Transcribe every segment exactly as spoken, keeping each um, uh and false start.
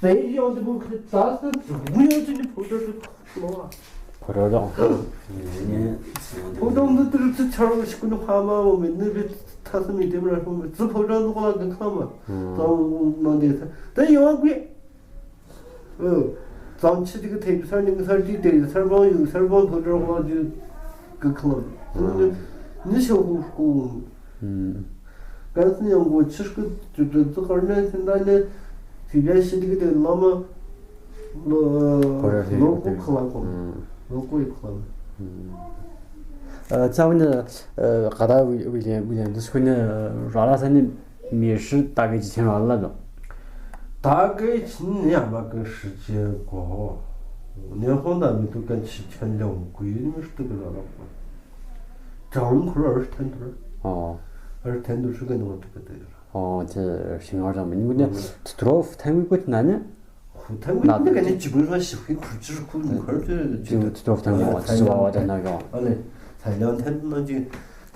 བོད་ཡོང་དུས་བོད་ཁ་ད་ས་འཛུགས་མུ་ཡོང་དུས་ནི་བོད་ཁྲོད་དུ་ལོ། ཁོ་རང་རང་། བོད་དོན་དུ་དུར་ཚུ་ཆར་བ་ཞིག་ནི་ཕ་མ་འོ་མེད་ནི་བི་ཐ་ས་མི་དེ་མ་ར་ཧོ་མེད་ཙི་བོད་དོན་དུ་ཁོ་ལ་གི་ཁ་མ་ཙང་ནང་དེ་ས་དེ་ཡོང་དགོས། ཙང་ཆི་དེ་གི་ཐེབས་སར་ནི་གི་སར་ཏི་དེ་སར་བང་ཡོད་སར་བང་བོད་དོན་ཁོ་ལ་གི་གི་ཁ་མ་ནི་ཤོག་ཧུ་ཧུ། གལ་སྲིད་ཡང་སྒོ་ཕྱིར་སྐུ་དུས་དུས་ཚོད་བར་ནས་ཚེ་འདའ་ནས་དུས་རྒྱ་ཤི་དི་གི་དེ་ལོ་མ་ལོ་ལོ་ཀོ་ཁ་ལ་ཀོ་ལོ་ཀོ་ཡི་ཁ་ལ། རྩ་བ་ནི་ག་ད་ཝི་ལི་ཝི་ལི་ཡམ་འདི་སྐུ་ནི་ར་ལ་ས་ནི་མི་ཧྲི་ད་གི་ཅི་ཆེན་ར་ལ་དོ། ད་གི་ཆིན་ནི་ཡ་མ་གི་ཧྲི་ཅེ་གོ་ནི་ཧོང་ད་མི་དུ་གན་ཆི་ཆེན་ལེ་ཧོང་གུ་ཡི་ནི་ཧྲི་དི་གི་ར་ལ་ཀོ། ཀྲང་ཁོ་ར་ཨར་ཐན་དུ་ར། ཨོ། ཨར་ཐན་དུ་ཧྲི་གི་ནི་ཧོང་དི་གི་དི་ར། ཨོ་དེ་ཤིང་ཧོར་དང་མི་ཉུང་ནི་དུ་ཐུ་རོ་ཐན་གི་ཀོ་ཐི་ན་ནི། ཧུ་ཐན་གི་ནི་ག་ནི་ཅི་གུ་ར་ཤི་ཧི་ཁུ་ཅི་ར་ཁུ་ནི་ཁར་དུ་ཅི་དུ་ཐུ་རོ་ཐན་གི་ཨོ་ཅི་ཅི་བ་བ་དེ་ན་གི་ཨོ། ཨ་ལེ་ཐའི་ལན་ཐན་ན་ཅི་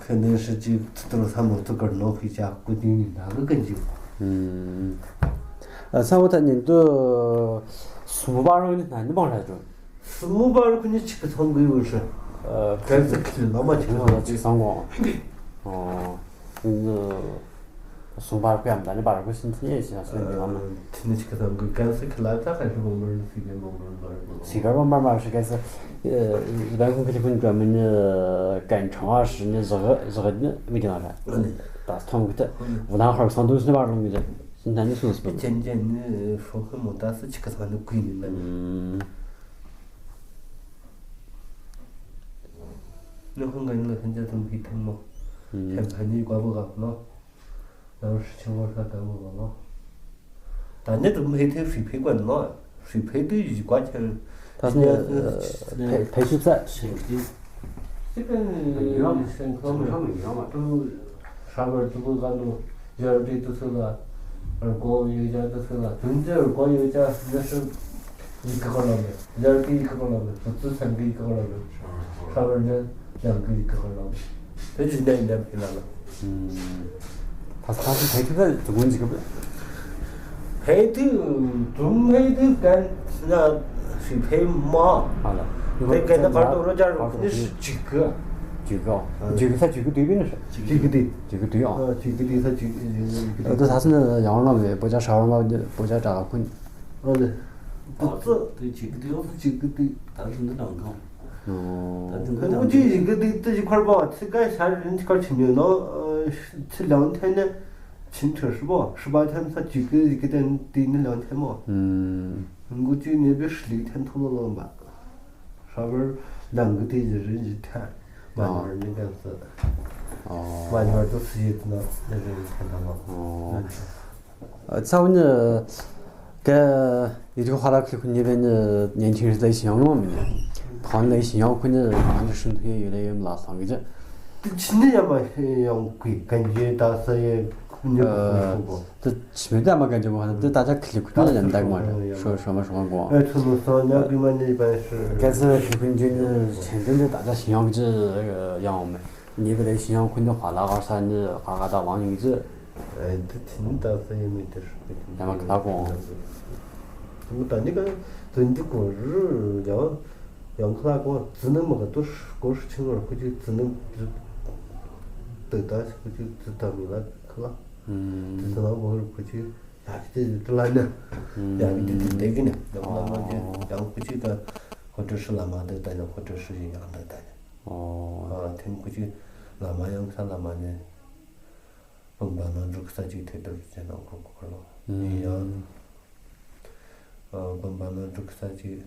ཁ་ནི་ཧྲི་ཅི་དུ་ཐུ་རོ་ཐན་མོ་ཐུ་གར་ནོ་ཧི་ཅ་ཀུ་ཏི་ནི་ད་གི་གན་ཅི། ཨ་ས་བོ་ཐ་ནི་དུ་སུ་མོ་བ་རོ་ནི་ན་ནི་བང་ར་ཅོ། སུ་མོ་བ་རོ་ཁུ་ནི་ཅི་གི་ཐང་གི་ཡོད་ཧྲི། ཨ་གལ་སྲིད་ཁི་ལ་མ་ཆེ་ན་ཅི་སང་གོ། ཨོ། སུང་བར་ཁོ་ཡང་ད་ནི་བར་ཁོ་ཤིན་ཅི་ཡེ་ཞིང་སུན་གྱི་ལམ། དེ་ནི་ཅི་ག་ཙམ་གི་གལ་སྲིད་ཁི་ལ་ད་ཁ་ཤི་བོ་མར་སི་གེ་མོ་མར་མར་མོ། སི་གེ་མོ་མར་མར་ཤི་གལ་སྲིད་རི་བན་ཁུང་ཁི་ལི་ཁུན་ཀྲ་མི་ནི་གན་ཁྲང་བ་ཧྲི་ནི་ཟི་གི་ཟི་གི་ནི་མི་གི་ན་ར། ད་ཐོང་གི་ད་ཝུ་ནང་ཧར་སང་དུ་སི་ནི་བར་ལུང་གི་ད་སི་ནི་ད་ནི་སུ་སི་པ། ཅན་ཅན་ནི་ཧྲོ་ཁི་མོ་ད་སི་ཅི་ག་ཙམ་ནི་གུས་ནི་ན། ནི་ཧོང་གན་ལ་ཁན་ཅ་ཙམ་གི་ཐང་མོ། ཁན་ཕ་ནི་ཀ་བོ་ག་ནོ། ནང་ཧྲི་ཆེན་པོ་ས་དང་པོ་ལ། ད་ནི་དུ་མི་ཐེ་ཧྲི་ཕེ་ཀོན་ནོ། ཧྲི་ཕེ་དུ་ཡི་ཀ་ཆེན། ད་ནི་ཕེ་ཕེ་ཤུ་ས་ཤེ་ཏི། སི་ཀན་ཡོང་སེང་ཁོ་མི་ཧྲ་མི་ཡོང་མ་ཏུ་ཧྲ་བར་ཏུ་གུ་ག་ནུ་ཡར་ཏི་ཏུ་སུ་ལ་ར་གོ་ཡོ་ཅ་ཏུ་སུ་ལ་དུན་ཏེ་ར་གོ་ཡོ་ཅ་ནི་ཧྲི་ཡི་ཀ་གོ་ལ་མེ་ཡར་ཏི་ཡི་ཀ་གོ་ལ་མེ་ཕུ་ཙུ་སན་གི་ཡི་ཀ་གོ་ལ་མེ་ཧྲ་བར་ནི། ཡང་གི་གི་ག་ལ། དེ་ཅི་ནས་ནས་ཕི་ལ་ལ། ད་ས་ས་ཕའི་ཐིག་ད་དུ་མོ་ཅིག་གི། ཕའི་ཐིག་དུ་མའི་ཐིག་གན་ན་ཤི་ཕའི་མ། ཨ་ལ། དེ་གན་ན་གར་དུ་རོ་ཅར་རོ་ནི་ཤི་ཅིག་གི། ཅིག་གི་ཅིག་གི་ས་ཅིག་གི་དུ་ཡིན་ན་ཤི། ཅིག་གི་དུ། ཅིག་གི་དུ་ཡང་། ཅིག་གི་དུ་ས་ཅིག་གི་དུ། ད་ས་ས་ནི་ཡང་ལ་མེ་བོ་ཅ་ཧྲ་བ་མ་བོ་ཅ་ཧྲ་བ་ཁུན། ཨ་ལེ། ཏུ་ཙི་དུ་ཅིག་གི་དུ་ཡང་ཅིག་གི་དུ། ད་ས་འདི་དང་གང་། ད་དུང་ཁོ་ཅི་ཡི་གེ་དེ་དེ་ཞིག་ཁར་པོ་ཚིག་ག་ཤར་རིན་ཁར་ཆིན་ཡོད་ནོ། ཚི་ལང་ཐན་ནི་ཆིན་ཁྲི་ཧྲི་པོ་ཧྲི་པ་ཐན་ས་ཅི་གི་ཡི་གེ་དེ་དེ་ནི་ལང་ཐན་མོ། ཁོ་ཅི་ནི་བི་ཧྲི་ལི་ཐན་ཐོ་ལོ་ལོ་བ། ཧྲ་བར་ལང་གི་དེ་ཡི་རིན་ཡི་ཐན། མ་ཉོར་ནི་གན་སི། མ་ཉོར་དུ་སི་ཡི་ཐན་ནི་རིན་ཐན་ཐ་མ། ཚ་བོ་ནི། ག་ཡི་ཐུག་ཧ་ལ་ཁི་ཁུ་ཉེ་བའི་ནི་ཉན་ཐིང་རི་ལ་ཡི་ཞིང་ཡོང་མི་ནི། ཕང་ལ་ཡི་ཞིང་ཡོང་ཁུ་ནི་ཨ་ནི་ཧྲིན་ཐུ་ཡི་ཡོད་ལ་ཡོད་མ་ལ་སང་གི་ཅི། དེ་ཕྱི་ནི་ཡ་མ་ཡོང་གི་གན་ཇི་ད་ས་ཡི་ཁུ་ཉེ་ཁུ་ཁུ་ཁུ་གོ། དེ་ཕྱི་མི་ད་མ་གན་ཇི་མ་ཧ་དེ་ད་ཅག་ཁི་ལི་ཁུ་ནི་ལན་དག་མ་རེད་ཤོ་ཤོ་མ་ཤོ་མ་གོ། ཨེ་ཐུ་ནུ་སང་ཉག་གི་མ་ནི་བན་ཤི། གལ་སྲིད་ཁི་ཁུ་ཇི་ནི་ཆེན་དུ་ནི་ད་ཅག་ཞིང་ཡོང་གི་ཅི་ཡོང་མི། ཉེ་བའི་ལ་ཡི་ཞིང་ཡོང་ཁུ་ནི་ཧ་ལ་ག་ས་ནི་ག་ག་ད་ཝང་ཡོང་གི་ཅི། ཨེ་འདི་དེ་ནི་ད་ས་ཡི་མི་དེར་ཡ་མ་ཁ་གོང་། དེ་མོ་ད་ནི་ག་དོན་འདི་གོ་རུ་ཡང་ཡང་ཁ་གོང་ཙི་ནི་མ་ག་དུ་གོ་རུ་ཆིང་བར་ཁུ་ཅི་ཙི་ནི་དུ་ད་ཁུ་ཅི་ཙི་ད་མི་ལ་ཁ་ལ་དེ་ཙི་ནང་གོ་རུ་ཁུ་ཅི་ཡ་གི་དེ་ཏི་ལ་ནི་ཡ་གི་དེ་དེ་དེ་གི་ནི་ཡང་ལ་མ་ཡང་ཁུ་ཅི་ག་ཧོ་ཏྲི་ཧྲི་ལ་མ་དེ་ད་ནི་ཧོ་ཏྲི་ཧྲི་ཡང་ད་ད་ནི་ཨ་ཐེམ་ཁུ་ཅི་ལ་མ་ཡང་ཁ་ལ་མ་ནི། བུམ་པ་ནང་འཇུག་ས་ཅིག་ཐེ་ཐུར་ཅན་ནང་ཁོ་ཁོ་ལོ། ཡིན་ཡང་། བུམ་པ་ནང་འཇུག་ས་ཅིག་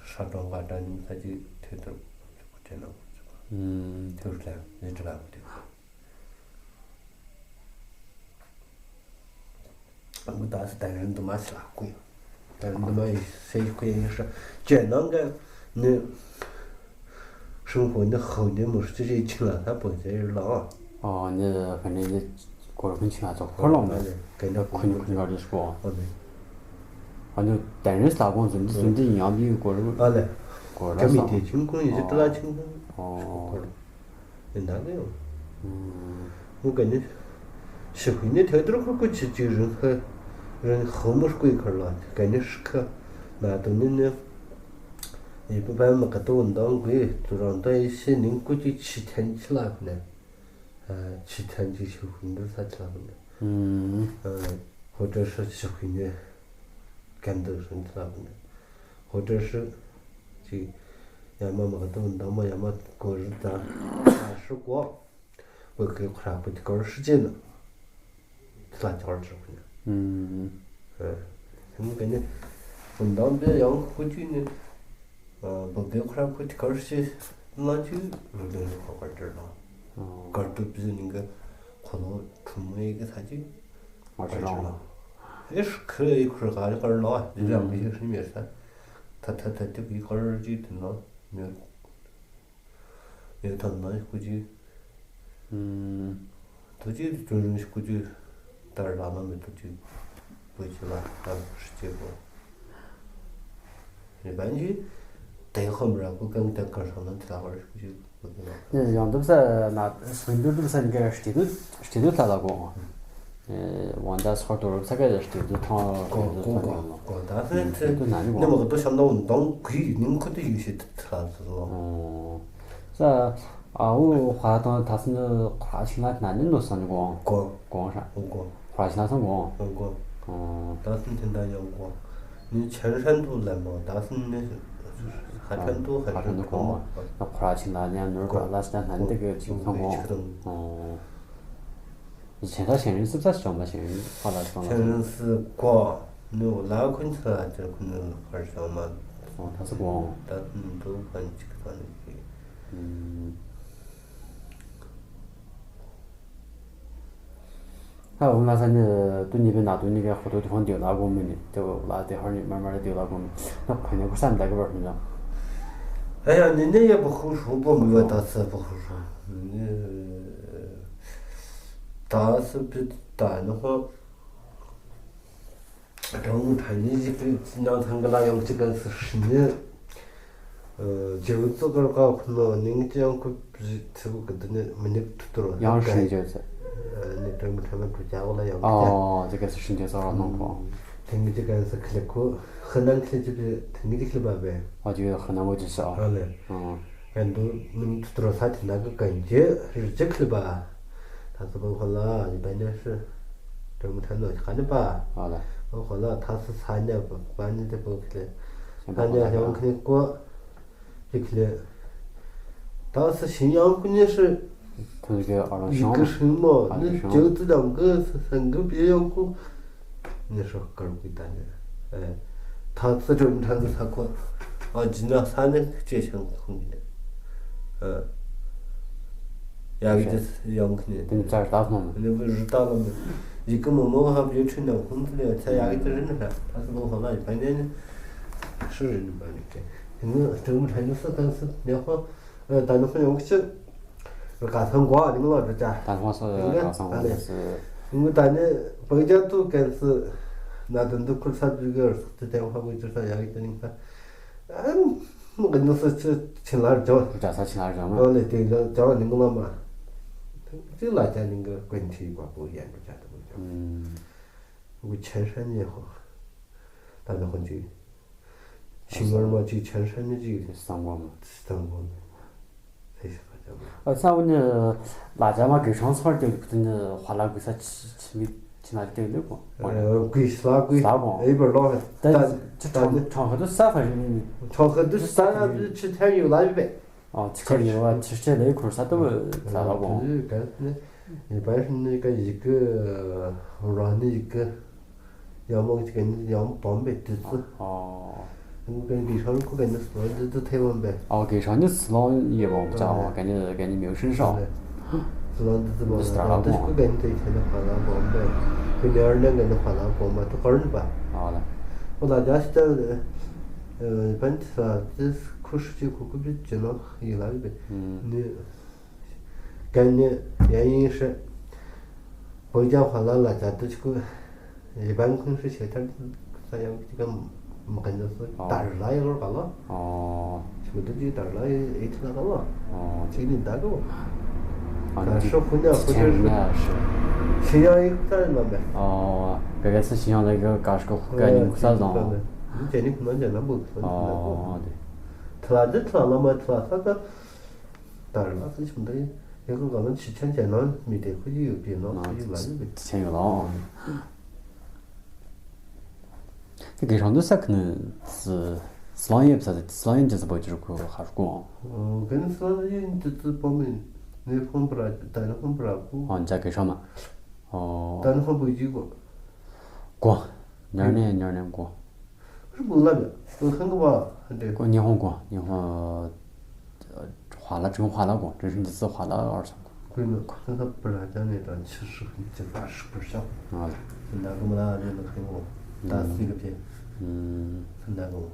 ཧྲ་ཀྲོང་ག་ཏྲ་ཉིང་ས་ཅིག་ཐེ་ཐུར་ཅན་ནང་ཁོ་ཅིག་ཐེ་ཐུར་ལ་ནི་ཅི་ལ་ཁོ་ཐེ། ཨ་ཁུ་ད་སི་ད་རིང་དུ་མ་སི་ལ་ཁུ་ཡོད། ད་རིང་དུ་མ་ཡི་སེ་ཁུ་ཡིན་ཧྲ་ཅེ་ནང་ག་ནི་ཧྲིང་ཧོ་ནི་ཧོ་ནི་མུ་ཧྲི་ཅི་ཆིང་ལ་ད་པོ་ཟེར་ལ་ཨ། ཨོ་ནི་ཧ་ནི་ནི་གོར་ཁུན་ཆིང་ལ་ཙོག་ཁོ་ལོང་ནི་ག་ནི་ཁུན་ཁུན་ཁུན་ལ་རི་སྐོ་ཨ་ནི་ཨ་ནི་ད་རིང་སི་ལ་ཁོང་ཚོ་འདི་ཚོ་འདི་ཡང་བི་གོར་ཨ་ལེ་གོར་ལ་ས་མི་དེ་ཆིང་ཁུན་ཡི་ཏི་ལ་ཆིང་ཁུན་ཨོ། ཡིན་ད་གི་ཡོང་། ངུ་ག་ནི་ཞི་ཁུ་ནི་ཐེ་དུར་ཁུ་ཁུ་ཆི་ཅི་རུ་ཧ་ 人和睦是贵客了，感觉是客，那都那那，也不白么个都当贵，就让到一些人估计七天起来呢，呃，七天就修很多啥起来呢，嗯，呃，或者是修很多，干的很起来呢，或者是，这，要么么个都当么，要么过日子，啊，是过。 བོད་ཀྱི་ཁོ་ར་བོད་ཀྱི་སྐོར་ཧྲི་ཅེ་ནི་ལ་ཅོར་ཅོར་ཁུ་ནི། ཨུམ། ཨ། ཧམ་ག་ནི་བུན་དང་པེ་ཡང་ཁུ་ཅི་ནི། ཨ། བོད་ཀྱི་ཁོ་ར་བོད་ཀྱི་སྐོར་ཧྲི་ཅེ་ལ་ཅི་རུ་ལེ་ཁོ་ཁར་ཅར་ལ། ཨོ། གར་དུ་པི་ནི་གི་ཁོ་ལོ་ཁྲུ་མོ་ཡི་གི་ས་ཅི་ཨོ་ཅི་ལ། ཨེ་ཤ་ཁུ་ཡི་ཁུ་ག་རི་ཁར་ལ་ལི་ལ་མི་ཤི་ཤི་མེར་ས། ཐ་ཐ་ཐ་ཏི་གི་ཁར་ཅི་དེ་ན་མེ། ཡོད་ཐབས་ན་སྐུ་ཅི། ཨུམ། ཐུགས་རྗེ་ཅུང་རིང་སྐུ་ཅི། ལྟར་ལ་ན་མི་ཐུགས་རྗེ་བོད་ཅི་ལ་ལ་ཧྲི་ཅེ་གོ། རེ་བན་ཅི། དེ་ཁོམ་ར་སྐུ་གང་དེ་གར་སོང་ན་དེ་ལ་བར་སྐུ་ཅི་བོད་ཅི་ལ། ནི་ཡང་འདུག་ས་ན་སུན་འདུག་འདུག་ས་འགའ་ཧྲི་དུ་ཧྲི་དུ་ལ་ལ་གོ། ཨེ། ཝང་ད་སོར་དུ་རུབ་ས་ག་ཡ་ཧྲི་དུ་ཐང་ཧྲི་དུ་ཐང་ཡོང་ནོ། གོ་ད་ཧྲི་དུ་ན་ནི་གོ། ནི་མ་གོ་དུ་ཤམ་དང་དང་གུའི་ནིང་ཁུ་དུ་ཡུ་ཤི་དུ་ཐ་ལ་ཟེར་ལོ། ཨོ། ས། ཨ་འུ་ཧ་དང་ད་སི་ནི་ཁ་ཆིང་ལ་ན་ནི་ནོ་སང་གོང་། གོང་། གོང་ཧྲ། གོང་། ཁ་ཆིང་ལ་སང་གོང་། གོང་། ཨོ། ད་སི་ནི་དེ་འདྲ་ཡང་གོང་། ནི་ཆན་ཧྲན་དུ་ལ་མོ་ད་སི་ནི་ཧ་ཧྲན་དུ་ཧ་ཧ་ཧྲན་དུ་གོང་། ན་ཁ་ཆིང་ལ་ནི་ནོར་གོང་ལ་སི་ན་ནི་དེ་གི་ཆིང་སང་གོང་། ཨོ། ཆེན་ཐ་ཞེང་རིང་སི་ས་ཞོང་མ་ཞེང་རིང་ཧ་ལ་སོང་ལ་ཆེན་རིང་སི་གོ་ནུ་ལ་ཁུན་ཚ་ལ་ཅར་ཁུན་ནུ་ཧར་ཞོང་མ། ཨོ་ཐ་སི་གོ། ད་ནུ་དུ་ཁན་ཅིག་ཐ་ནི་ཀི། ཨུམ། ཧ་འོང་ལ་ས་ནི་དུ་ནི་བེ་ན་དུ་ནི་གེ་ཧོ་དུ་དུ་ཧོན་དེ་ལ་གོ་མི་ནི་དེ་ལ་དེ་ཧར་ནི་མར་མར་དེ་ལ་གོ་མི་ན་ཁོ་ནི་ཁུ་སམ་ད་གི་བར་མི་ན། ཨ་ཡ་ནི་ནི་ཡ་བུ་ཧུ་ཧུ་བོ་མི་བ་ད་ས་བུ་ཧུ་ཧུ་ནི། ད་སུ་པི་ད་ནི་ཧོ། དང་ཐ་ནི་ཞིག་གི་ནང་ཐང་གི་ལ་ཡང་གཅིག་ག་སུ་ཧྲི་ནི། ཇེ་བུ་ཙོ་གར་ཀ་ཁུ་ནོ་ནིང་ཅི་ཡང་ཁུ་ཚི་བུ་གི་དི་ནི་མི་ནི་ཐུ་ཐུ་རོ་ཡང་ཧྲི་ཇེ་ཙི། ནི་དྲང་མི་ཐ་མ་ཁུ་ཅ་བོ་ལ་ཡང་ཨོ་ཅི་ག་སུ་ཧྲི་ཇེ་ཙོ་རོ་ནང་ཁོ། ཐེང་གི་ཅི་ག་སུ་ཁི་ལི་ཁུ་ཧི་ནང་ཁི་ལི་ཅི་བི་ཐེང་གི་ཅི་ཁི་ལི་བ་བེ། ཨོ་ཅི་ག་ཧི་ནང་གོ་ཅི་སོ། ཨ་ལེ། ཨོ། གན་དུ་ནུམ་ཐུ་ཐུ་རོ་ས་ཐི་ན་གི་གན་ཇེ་རི་ཇེ་ཁི་ལི་བ། ད་སི་བོ་ཧོ་ལ་ཡི་བ་ནེ་ཧྲི། དྲུག་ཐ་ནོ་ཁ་ནི་པ། ཨོ་ལ། ཨོ་ཧོ་ལ་ད་སི་ས་ཉ་པ་པ་ནི་དེ་པོ་ཁི་ལི། ས་ཉ་ཡང་ཁི་ནི་ཀོ། ཅི་ཁི་ལི། ད་སི་ཤིང་ཡང་ཁུ་ནི་ཧྲི། ཐུན་གི་ཨ་རང་ཡི་ཤང་གི་ཧྲི་མོ་ཨ་ནི་རང་ཤང་ཅོ་ཙི་དང་གི་སི་སང་གི་པི་ཡང་ཁུ། ནི་ཧྲོ་ཀར་གི་ད་ནི། ཨེ། ཐ་ཚི་ཀྲུམ་ཐ་ཚི་ས་ཁོ། ཨ་ཇི་ན་ས་ནི་ཅེ་ཤང་ཁུང་གི། ཨ། ཡ་གི་ཏི་ཡང་གི་ནི། དེ་ནི་ཙར་ཏག་ནོ་མ། ནི་བུ་རི་ཏག་ལོ་མི། ཡི་གི་མོ་མོ་ཧ་བི་ཁྲི་ན་ཁུང་ཚི་ལི་ཚ་ཡ་གི་ཏི་རི་ནི་ཧ། ད་སི་ལོ་ཧོ་ལ་ཡི་ཕ་ནི་ནི། ཧྲི་རི་ནི་པ་ནི་ཀེ། དེ་ནི་ཀྲུམ་ཐ་ནི་སི་ཏན་སི་ནི་ཧོ། ད་ནི་ཧོ་ཡོང་གི་ཆི། ག་ས་འགོ་ཨ་ནི་ལོ་རི་ཅ། ད་ཧོ་སོ་ག་ས་འགོ་ནི་སི། ངུ་ད་ནི་བོད་རྒྱ་ཏུ་ཀན་སི། ན་དུན་དུ་ཁུར་ས་དུ་གི་རི་སི་ཏི་ཏན་ཧོ་གི་ཅི་ས་ཡ་གི་ཏི་ནི་ས། ཨ། ང་ནི་སུ་ཅི་ཆིན་ལར་ཇོ། རྒྱ་ས་ཆིན་ལར་ཇོ་མ། ཨོ་ལེ་དེ་ལ་ཇོ་ནི་ངུ་ལ་མ། ཅི་ལ་ཅ་ནི་གི་ཀུན་ཆི་གོ་པོ་ཡན་པོ་ཅ་དུ་གོ་ཇོ། ཨུམ། ངུ་ཆན་ཧྲན་ནི་ཧོ། ད་ནི་ཧོན་ཅི། ཤིང་མར་མ་ཅི་ཆན་ཧྲན་ནི་ཅི། སང་གོ་མ། སང་གོ་མ། ཨ་ས་བོ་ནི་ལ་ཇ་མ་གི་ཤང་སོར་དེ་ནི་ཧ་ལ་གི་ས་ཆི་ཆི་མི་ཆི་ན་དེ་ལེ་གོ། གི་ས་གི་ས་གོ། ཨེ་བར་ལོ། ད་ད་ཆི་ཁྲང་ཁྲང་ཧ་དུ་ས་ཧ་ཡིན། ཁྲང་ཧ་དུ་ས་ཡ་དུ་ཆི་ཐེ་ཡོད་ལ་ཡོད་པས། ཨ་ཆི་ཁ་ཡོད་བ་ཆི་ཆེ་ལེ་ཁུར་ས་དུ་ས་ལ་གོ། ཡི་པ་ནི་ག་ཡི་གི་ར་ནི་ཡི་གི། ཡང་མོ་གཅིག་གི་ཡང་བོམ་པའི་དུས་ཚོད། ཨོ། ངུ་གན་གི་ཧྲང་ཁུ་གན་ནི་སོ་འདི་དུ་ཐེ་བོམ་པའི། ཨོ་གི་ཧྲང་ནི་སི་ལོང་ཡེ་བོམ་ཅ་ཨོ་གན་ནི་གན་ནི་མིའུ་ཧྲིན་ཧྲོ། སི་ལོང་འདི་དུ་བོམ་འདི་སི་ཏ་ར་ལ་དུ་ཁུ་གན་ཐེ་ཁེ་ནི་ཧ་ལ་བོམ་པའི། ཁུ་ཉར་ནི་གན་ནི་ཧ་ལ་བོམ་པ་དུ་གར་ནི་པ། ཨོ་ལ། ཁུ་ལ་ཇ་སི་ཏ་ལེ། པན་ཏི་ས་དི་ཁུ་ཧྲི་ཅི་ཁུ་ཁུ་བི་ཅི་ནོ་ཡི་ལ་བི་བི། ནི། གན་ནི་ཡ་ཡིན་ཧྲི། བོད་རྒྱ་ཧ་ལ་ལ་ཇ་དུ་ཆི་ཁུ། ཡི་བན་ཁུན་ཧྲི་ཤེ་ཐར་ས་ཡང་གཅིག་གམ་མ་གན་ནི་སུ་ཨོ། དར་ལ་ཡི་ལོར་ག་ལོ། ཨོ། ཆི་མི་དུ་ཅི་དར་ལ་ཡི་ཨེ་ཐི་ལ་ག་ལོ། ཨོ། ཅི་ནི་ད་གོ། ཨ་ནི་ཤོག་ཁུ་ཉག་ཁུ་ཆེན་ཆེན་ཉག་ཤོག་ཤི་ཡང་ཡིག་ཚར་ལ་མེད། ཨོ། ག་ག་ཚོད་ཤི་ཡང་ལ་ག་ག་ཤོག་ཁུ་ག་ཉིན་ཁུ་ས་དང་། འདི་ཅན་ནི་ཁུ་ན་ཅན་ན་འབུ་ཁུ་ན་ཅན་ན་འབུ། ཨོ་དེ། ཐ་ལ་དེ་ཐ་ལ་མ་ཐ་ལ་ས་ས། ད་རེ་ལ་ས་ཆུང་དེ་ཡིན་ཁུ་ག་ལ་ཆི་ཆན་ཅན་ན་མི་དེ་ཁུ་ཡི་ཡོད་པའི་ནང་ཁུ་ཡི་ལ་ཡོད་པའི། ཆེན་ཡོད་ལ། དེ་གི་རང་དུ་ས་ཁུ་ནི་སི་སི་ལང་ཡེབ་ས་སི་ལང་ཡེབ་ཅི་ཙི་པོ་ཅི་རུ་ཁུ་ཧ་རུ་ཀུ། ཨོ་གན་སི་ལང་ཡེབ་ཅི་ཙི་པོ་མི་ནི་ཧོན་པ་ར་ད་ནི་ཧོན་པ་ར་ཀུ། ཨོ་འཇའ་གི་ཧྲ་མ། ཨོ། ད་ནི་ཧོན་པ་ཡི་ཀུ། ཀུ། ཉར་ནས་ཉར་ནས་ཀུ། རི་པུ་ལ་མི་ཀུ་ཧན་ཀུ་བ་འདྲེ། ཀུ་ཉི་ཧོང་ཀུ་ཉི་ཧོང་། ཧ་ལ་ཅུང་ཧ་ལ་ཀུ་ཀྲི་ཧྲིན་ཅི་ཙི་ཧ་ལ་ཨར་སང་ཀུ། ཀུན་ནི་ཁོ་ཚོ་པུ་ར་ཅང་ནས་དང་ཕྱི་སུ་ཧུན་ཅི་ད་ཧྲི་པུར་ཤོག་ང་ལ། སི་ན་ཀུ་མ་ལ་ཨ་ནི་ལ་ཧན་ཀུ་ད་སི་ཀུ་ཕེ། སི་ན་ཀུ།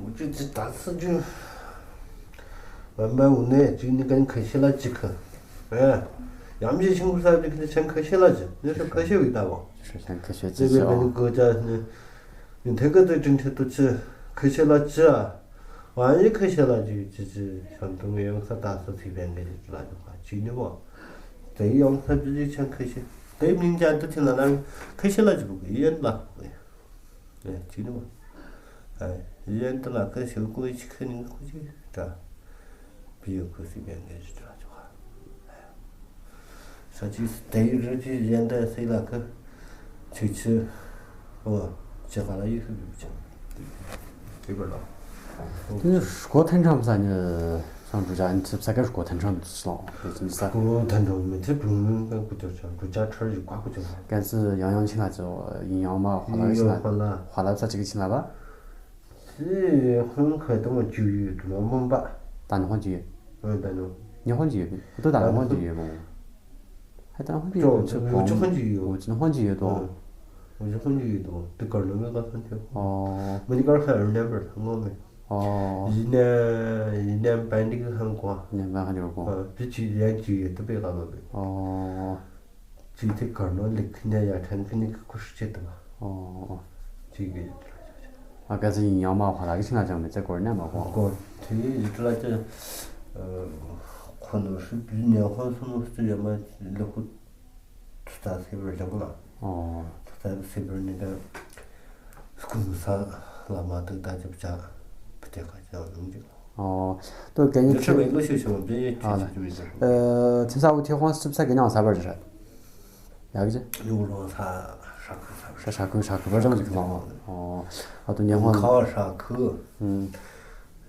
འུ་ཅི་ཅི་ད་སི་ཅུ། ང་མ་འུ་ནས་ཅི་ནི་གན་ཁ་ཤེ་ལ་ཅི་ཁ། ཨེ། ཡམ་ཞིག་ཤིང་ཀུ་ས་ཅི་ཁ་ཆན་ཁ་ཤེ་ལ་ཅི་ནི་ཧྲི་ཁ་ཤེ་བི་ད་བ། ཧྲི་ཆན་ཁ་ཤེ་ཅི་ཅི་ཨོ། ནི་ཀོ་ཅ་ནི། ཡིན་ཐེ་ཀ་ཏི་ཅིན་ཐེ་ཏུ་ཅི་ཁི་ཤེ་ལ་ཅི་ཨ། ཝང་ཡི་ཁི་ཤེ་ལ་ཅི་ཅི་ཅི་ཤང་ཏུ་ངེ་ཡོང་ས་ད་སུ་ཚིག་བན་གི་ཅི་ལ་ཅི་ཁ་ཅི་ནི་བ། དེ་ཡོང་ས་ཅི་ཅི་ཆང་ཁི་ཤེ། དེ་མིང་ཅན་དུ་ཅི་ལ་ན་ཁི་ཤེ་ལ་ཅི་བུ་གི་ཡན་ལ་བུ་གི། ཅི་ནི་བ། ཡན་དུ་ལ་ཁི་ཤེ་ཀོ་ཅི་ཁི་ནི་ཁུ་ཅི་ད། བི་ཡོ་ཁུ་སི་བན་གི་ཅི་ལ་ཅི་ཁ། ས་ཅིག་དེའི་རི་ཅིག་གཞན་དུ་སྲིད་ལ་ཁུ། ཆིག་ཆི། ཨོ། ཅི་ག་ལ་ཡིག་ཤུ་བི་བི་ཅི། དེ་བར་ལ། དེ་ནི་སྒོ་ཐན་ཁྲམ་ས་ནི་སང་འགྲུ་ཅག་ཨན་ཚིབ་ས་ཀ་སྒོ་ཐན་ཁྲམ་སོང་དེ་ཅི་ས། སྒོ་ཐན་ཁྲམ་མི་ཚེ་བུང་བུང་ག་ཀུ་ཅོ་ཅོ་འགྲུ་ཅག་ཁྲར་ཡུ་ག་ཀུ་ཅོ་ཅོ། ཀན་སི་ཡང་ཡང་ཆིན་ལ་ཅོ་ཡིན་ཡང་མ་ཧ་ལ་ཡིན་ཆིན་ལ་ཧ་ལ་ཧ་ལ་ས་ཅིག་ཆིན་ལ་བ། སི་ཧོན་ཁ་དང་ཅུ་ཡོད་དུ་མ་མོན་པ། ད་ནི་ཧོན་ཅི་ཡོད། ཨོ་ད་ནི། ཉི་ཧོན་ཅི་ཡོད། ཨོ་ད་ནི་ཧོན་ཅི་ཡོད་མོ། ཧ་ད་ཧོན་ཅི་ཡོད་ཅོ་ཅི་ཧོན་ཅི་ཡོད། ཨོ་ཅི་ཧོན་ཅི་ཡོད་དོ། ཨོ་ཅི་ཧོན་ཅི་ཡོད་དོ། དེ་གར་ལོ་མེ་ག་ཧོན་ཅི། ཨོ། མ་ནི་གར་ཧ་རུ་ནེ་བར་ཧ་ངོ་མེ། ཨོ། ཡིན་ནེ་ཡིན་ནེ་པན་ཏི་གི་ཧང་ཀོ། ནེ་མ་ཧ་ནི་གོ། ཨོ་བི་ཅི་ཡན་ཅི་ཡོད་དུ་པེ་ག་ལོ་མེ། ཨོ། ཅིག་དེ་གར་ནོ་ལེགས་མཐུན་ཡ་ཡ་ཕྲན་ཁི་ནི་ཁི་ཁུ་ཧྲི་ཆེ་དང་། ཨོ། ཅིག་གི། ཨ་ཀ་ཟི་ཡིན་ཡང་མ་ཧ་ལ་གི་ཆི་ན་ཅང་མི་ཚེ་གོར་ནས་མ་གོ། གོ། དེ་ཡི་ཏྲ་ཅི། ཁོ་ནོ་ཧྲི་བི་ཉ་ཧོན་སུ་ནོ་ཧྲི་ཡ་མ་ལེ་ཁུ། ཐུ་ཚ་སེ་བར་ལེ་ཁུ་ལ། ཨོ། ཐུ་ཚ་སེ་བར་ནི་ད། སྐུ་ས་ལ་མ་ཏུ་ད་ཅི་བྱ། བི་ཏེ་ཁ་ཅང་ཡོང་ཅིག་ཨོ། ཏོ་གན་ཡི་འདི་ཚོ་བའི་ལོ་ཤུ་ཤུ་བ་འདི་ཡི་ཁྱི་ཨ་ལ། ཁྱི་ཁྱི་མི་འདུག་ཨ་ཚིམ་ས་འུ་ཐེ་ཧོང་སི་ཚིམ་ས་གི་ནང་ས་བར་ཞིག་རེད། ཡག་གི་ཅི། ཉུང་རོང་ས་ཧྲ་ཁུ་ས་བར། ས་ཧྲ་ཁུ་ཧྲ་ཁུ་བར་ཙམ་ཞིག་ལོང་། ཨོ། ཨ་ཏོ་ཉེ་ཧོང་ཁ་བ་ཧྲ་ཁུ། ཨུམ།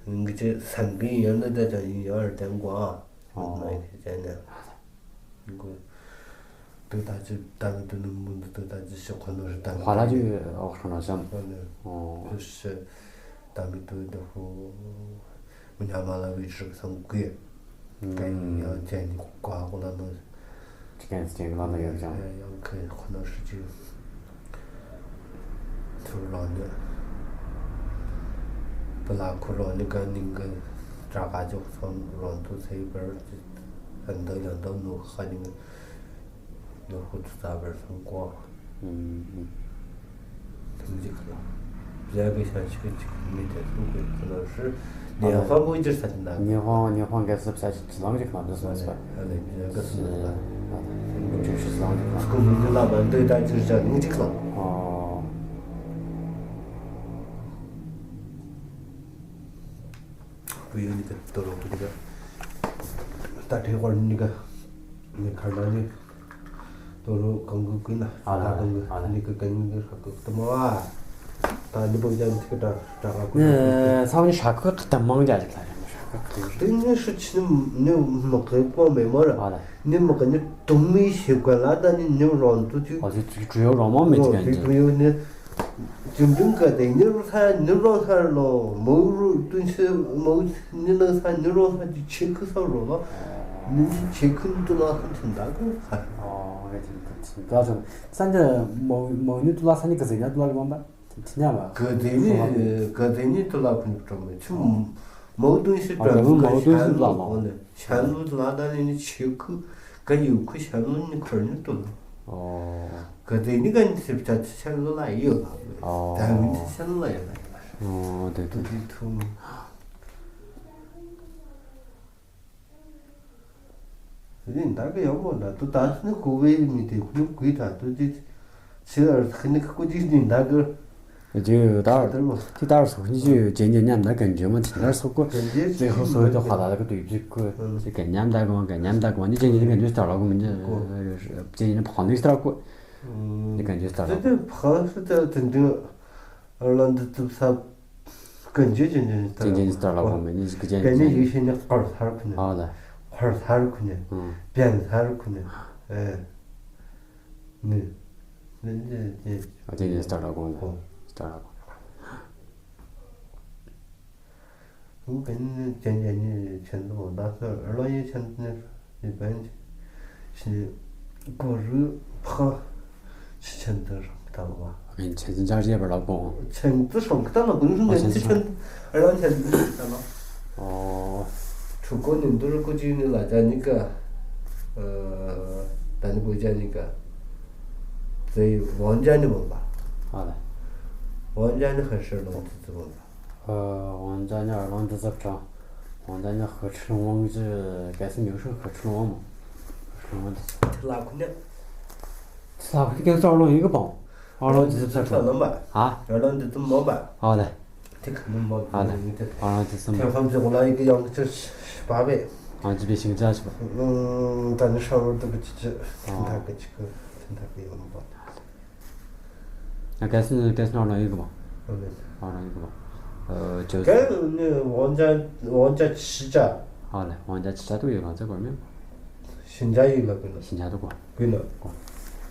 ང་ཅི་སང་གི་ཡོད་ན་ད་ཅང་ཡིན་ཡོད་རེད་དེ་མགོ་ཨ། ཨོ། ང་ཡི་ཁྱི་ཅན་ནས། མགོ། དུ་ད་ཅི་ད་གི་དུ་ནུ་མུ་འདི་དུ་ད་ཅི་ཤི་ཁོ་ནོ་རི་ད་ཧ་ལ་ཅི་ཨོ་ཁྲོ་ན་ཤམ། ཨོ་ནི། ཨོ། དུ་ཤི་ད་མི་དུ་འདི་ཧུ་མི་ཉ་མ་ལ་བི་ཤི་སང་གི། ཨུམ། གན་ཡང་ཅན་ནི་ཀ་ཀོ་ལ་ནོ། ཅི་གན་སི་ཅན་གི་ལ་ནོ་ཡོད་ཅང་། ཡང་ཁོ་ཁོ་ནོ་ཤི་ཅི། ཐུ་རོ་ནི། པ་ལ་ཁོ་རོ་ནི་གན་ནི་གི་དྲ་ག་ཅོག་སོང་རོང་དུ་ཚེ་བར་ཅི། འདི་ཡང་འདི་ནོ་ཧ་ནི། ནོར་ཧུ་ཚུ་ཚ་བར་སོང་གོ། ཐུང་ཅིག་ལ། བཟའ་གི་ཤ་ཆུ་ཅིག་མི་དེ་སུ་གི་ཁུ་ལ་ཧྲི། ཉེ་ཧོང་བུ་ཅིར་ས་ན། ཉེ་ཧོང་ཉེ་ཧོང་གི་སུབ་ས་ཅིག་ལང་ཅིག་ལང་དུ་སོང་སོ། ཨ་ལེ་བཟའ་གི་སུ་ལ། བུ་ཅིར་ཤི་ལང་ཅིག་ལང་། སྐུ་མི་ནི་ལ་བ་འདི་ད་ཅིར་ཅ་ལང་ཅིག་ལང་། ཨོ། བུ་ཡོད་ནི་གི་དོ་རོ་གི་ད་ད་ཏྲེ་ཧོར་ནི་གི་ནི་ཁར་ན་ནི། དོ་རུང་གང་གི་ཀུན་ན་ཨ་ལ་ད་གང་གི་ཨ་ལ་ནི་གི་གང་གི་ཧྲ་གི་ཏི་མ་བ། ད་ནི་བོ་ཡང་ཐིག་ད་ད་ག་ཀུན་ན་ས་བོན་ཧྲ་གི་ཏི་མང་ཇ་ཅིག་ལ་ཧྲ་གི་ཏི་དེ་ནི་ཧྲི་ཆི་ནི་ནི་མི་གི་པོ་མེ་མོ་ར་ཨ་ལ་ནི་མི་གི་ནི་དུང་མི་ཤི་ག་ལ་ད་ནི་ནི་རོང་དུ་ཅིག་ཨ་ཅིག་ཅིག་ཀྲུ་ཡོ་རོང་མ་མི་ཅིག་ཡང་ཅིག་ཀྲུ་ཡོ་ནི། ཅུང་ཅུང་ག་དེ་ནི་རུ་ས་ནི་རོང་ས་ལོ་མོ་རུ་ཏུན་ཆི་མོ་ནི་ནི་ས་ནི་རོང་ས་ཅི་ཆེ་ཁུ་ས་རོ་ལོ། ནི་ཆེ་ཁུ་ཏུ་ལ་ཁུ་ཐིན་ད་ཁུ་ཁ། ཨོ་རེད་ཅིག་ཁུ་ཐིན་ད་ཅུང་ས་འདི་མོ་མོ་ནི་ཏུ་ལ་ས་ནི་ག་ཟེ་ཉ་ཏུ་ལ་གི་མ་པ་ཐིན་ཉ་མ། ག་དེ་ནི་ག་དེ་ནི་ཏུ་ལ་ཁུ་ནི་ཏོ་མེ་ཆུ་མོ་ཏུན་ཤི་ཨ་ཏོ་མོ་ཏུན་ཤི་ཏུ་ལ་ལོ། ཤན་ལུ་ལ་ད་ནི་ནི་ཆེ་ཁུ་ག་ཡུ་ཁུ་ཤན་ལུ་ནི་ཁར་ནི་ཏུ་ལ། ཨོ། ག་དེ་ནི་ག་ནི་སི་ཕྱ་ཆ་ཤན་ལུ་ལ་ཡོད་ལ། ཨོ། ད་མི་ཆ་ཤན་ལུ་ལ་ཡོད་ལ། ཨོ་དེ་ཏུ་དེ་ཏུ་ཐུ་མི། དེ་ནི་འདར་གི་ཡོད་མོ་འདྲ། དུ་ད་ནི་ཁུ་བའི་མི་དེ་ཁུ་ནི་གུས་དྲག་དུ་དེ་ཕྱི་ལ་ཁི་ནི་ཁུ་ཅིག་ནི་འདར་གི། དེ་ད་དེ་ད་སོ་ནི་ཅི་ཇེ་ཉེ་ཉམས་ད་གན་ཇེ་མ་དེ་ད་སོ་ཀོ། གན་ཇེ་ཙེ་ཧོ་སོ་དེ་ཁ་ལ་ལ་གི་དུ་ཡིབ་ཅིག་ཀོ། ཨང་། ཅི་གན་ཉམས་ད་གོ་གན་ཉམས་ད་གོ་ནི་ཇེ་ཉེ་གན་ཇེ་སྟར་ལ་གོ་མི་ནི་ཇེ་ཉེ་ཕ་ནི་སྟར་གོ། ནི་གན་ཇེ་སྟར་ལ་དེ་གོ། དེ་ཕ་སུ་དེ་དེ་འདི་ཨར་ལ་འདི་དུ་ས་གན་ཇེ་ཇེ་ཉེ་སྟར་ལ་གོ་མི་ནི་ཇེ་ཉེ་ཇེ་ཉེ་ཡི་ཤེས་ནི་ཀར་ཐར་ཁུ་ནི། ཨ་ལ། ཀར་ཐར་ཁུ་ནི། ཨང་། བན་ཐར་ཁུ་ནི། ཨེ། ནི། ནི་ནི་ནི། ཨ་དེ་ནི་སྟར་ལ་གོང་ལ། གོང་། སྟར་ལ་གོང་། ཨུ་གན་ནི་ཅན་ཅན་ནི་ཆན་དུ་མོ་ད་སོ་ཨ་ལོ་ཡི་ཆན་ནི་ནི་བན་ཆི་གོ་རུ་ཕ་ཆི་ཆན་དུ་རང་ད་བ། ཨ་གན་ཆན་ཙི་ཅར་ཡེ་བ་ལ་གོང་། ཆན་ཙི་སོང་ད་ལ་གོང་ཨ་ཆན་ཙི་ཆན་ཨ་ལོ་ཆན་ནི་ད་ལ། ཨོ། ཆུ་ཀོ་ནི་འདུར་ཀོ་ཅི་ནི་ལ་ད་ནི་ཀ། ཨ་ད་ནི་གོ་ཅ་ནི་ཀ། ཙེ་ཝང་ཅ་ནི་མོ་པ། ཨ་ལ། ཝང་ཅ་ནི་ཧ་ཧྲི་ལོང་ཙི་ཙི་མོ་པ། 呃，王家娘二郎的这张，王家娘何吃龙王这该是没有说何吃龙王嘛，何吃龙王的。 ཐི་ལ་ཁུ་ནི། 是啊，这个是二郎一个包，二郎的这张。 ལོན་པ། 啊？ ཨ་ལོན་འདི་ཙམ་མོ་པ། 好嘞。 དེ་ཁ་ནི་མོ་好嘞། པ་ནི་དེ། 二郎的这么。 ཐེ་ཁམ་ཙི་གོ་ལ་ཡི་གི་ཡང་ཅི་པ་བེ། 啊，这边请假是吧？ ཨུམ། ད་ནི་ཧྲ་བོར་དུ་གི་ཅི་ཅི། ཐིན་ཐ་གི་ཅི་གི་ཐིན་ཐ་གི་ཡོང་པ། 那该是该是二郎一个吧？ ཨ་ལེ། 二郎一个吧？呃，就是。 གལ་ནི་王家王家七家། 好嘞，王家七家都有了，这个没有。 ཤིན་ཅང་ཡིག་ལ་གུན་ནོ། ཤིན་ཅང་དུ་གོ། གུན་ནོ།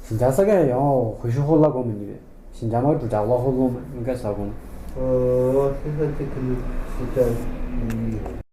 ཤིན་ཅང་ས་ག་ཡང་ཧུ་ཤུ་ཧོ་ལ་གོ་མི་ཉི་བེ། ཤིན་ཅང་མ་གྲུ་ཅག་ལ་ཧོ་ལོ་མ་ཉི་ག་ས་གོ་ནོ། ཨོ། ཤིན་ཅང་ཅི་གུན་ཤིན་ཅང་ཡིག།